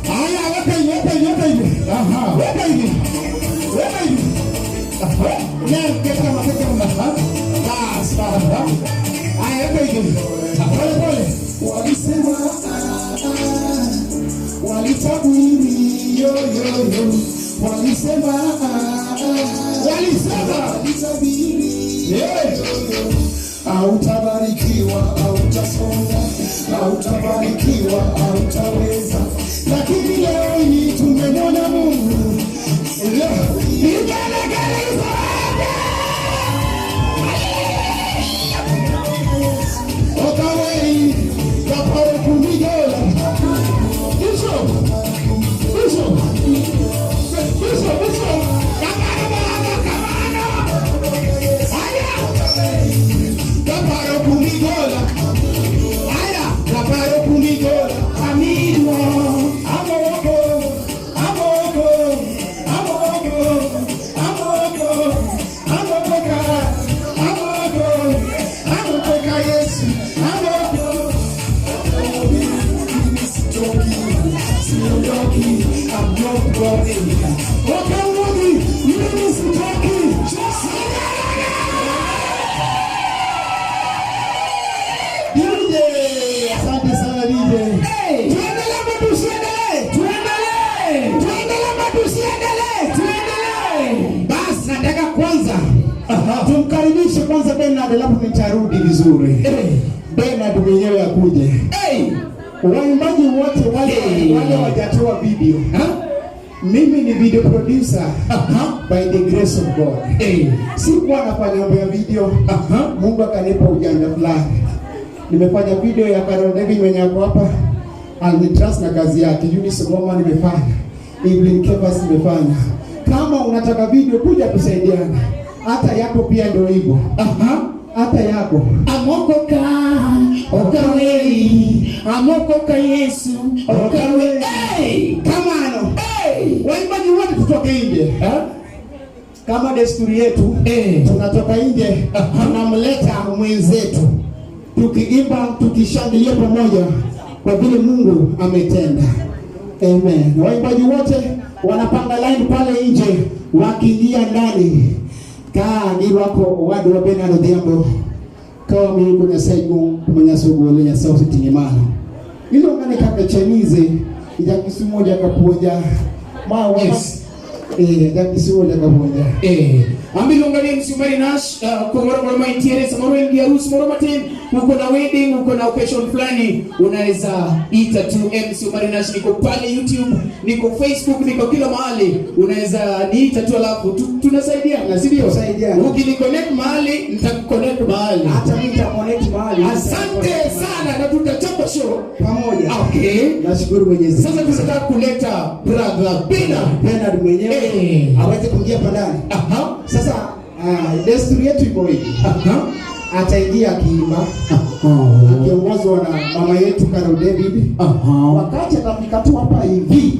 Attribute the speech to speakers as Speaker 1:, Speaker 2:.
Speaker 1: Haya, weka hivi, weka hivi, weka hivi. Weka hivi. Weka hivi. Leo kama kama bas, bas. Haya, weka hivi. Pole pole.
Speaker 2: Walisema, walitabiri, yo yo yo, walisema,
Speaker 1: Walisema.
Speaker 2: Walitabiri,
Speaker 1: Yeah.
Speaker 2: Hautabarikiwa, hautasonga, hautabarikiwa, hautaweza, lakini leo hii tumemwona Mungu.
Speaker 1: Leo vigelegele iko wapi? Okawei, kaparo kumigola. Bishop, Bishop, Bishop, Bishop. Kamano, baba, kamano. Haya. Kaparo kumigola. Haya, kaparo kumigola. Amino. Amoko, amoko, amoko, amoko, amokoka, amoko, amokoka Yesu, amoko.
Speaker 2: Mimi sitoki, siondoki, I'm not going.
Speaker 1: Wakamwagi, mimi sitoki. DJ, asante sana DJ.
Speaker 3: Hey!
Speaker 1: Tuendelee ama tusiendelee?
Speaker 3: Tuendelee!
Speaker 1: Tuendelee ama tusiendelee?
Speaker 3: Tuendelee!
Speaker 1: Basi nataka kwanza tumkaribishe kwanza Bernard, alafu nitarudi vizuri.
Speaker 3: Hey!
Speaker 1: Bernard mwenyewe akuje.
Speaker 3: Hey!
Speaker 1: Waimbaji wote wale
Speaker 3: Hey.
Speaker 1: wale wajatoa video.
Speaker 3: Ha?
Speaker 1: Mimi ni video producer by the grace of God.
Speaker 3: Hey!
Speaker 1: Sikuwa nafanya mambo ya video.
Speaker 3: Aha.
Speaker 1: Mungu akanipa ujanja fulani. Nimefanya video ya Carol David mwenye ako hapa. Alinitrust na kazi yake. Eunice Goma nimefanya. Evelyn Kevas nimefanya. Kama unataka video kuja tusaidiane. Hata yako pia ndio hivyo.
Speaker 3: Aha.
Speaker 1: Hata yako.
Speaker 3: Amokoka, okawei, amokoka Yesu, okawei. Hey!
Speaker 1: Kamano.
Speaker 3: Hey!
Speaker 1: Waimbaji wote tutoke nje.
Speaker 3: Ha?
Speaker 1: Kama desturi yetu
Speaker 3: Eh.
Speaker 1: tunatoka nje, tunamleta mwenzetu, tukiimba tukishangilia pamoja kwa vile Mungu ametenda. Amen. Waimbaji wote wanapanga line pale nje, wakiingia ndani ka girwako owadwa Bernard Odhiambo ka wamiyo Nyasaye duong' kuma Nyasaye ogole, Nyasaye oseting'e malo. Iluonga ni kaka Chinese, ja Kisumo jakapuonja ma
Speaker 3: Yes.
Speaker 1: Ja Kisumo jakapuonja.
Speaker 3: Amiluonga ni MC Omari Nash, kumoro moro mantiere, samoro en gi arus moro matin, uko na wedding, uko na occasion fulani, unaweza ita tu MC Omari Nash. Niko pale YouTube, niko Facebook, niko kila mahali, unaweza niita tu alafu tunasaidiana, si ndio?
Speaker 1: Tusaidiana.
Speaker 3: Ukiniconnect mahali, nitakuconnect mahali.
Speaker 1: Hata mimi nitaconnect mahali.
Speaker 3: Asante sana na tutachapa show
Speaker 1: pamoja.
Speaker 3: Okay.
Speaker 1: Nashukuru Mwenyezi
Speaker 3: Sasa
Speaker 1: Mungu.
Speaker 3: tunataka kuleta brother Bernard.
Speaker 1: Bernard mwenyewe aweze kuingia hapa ndani. Sasa desturi yetu iko hivi. Ataingia akiimba akiongozwa na mama yetu Carol David. Wakati atafika tu hapa hivi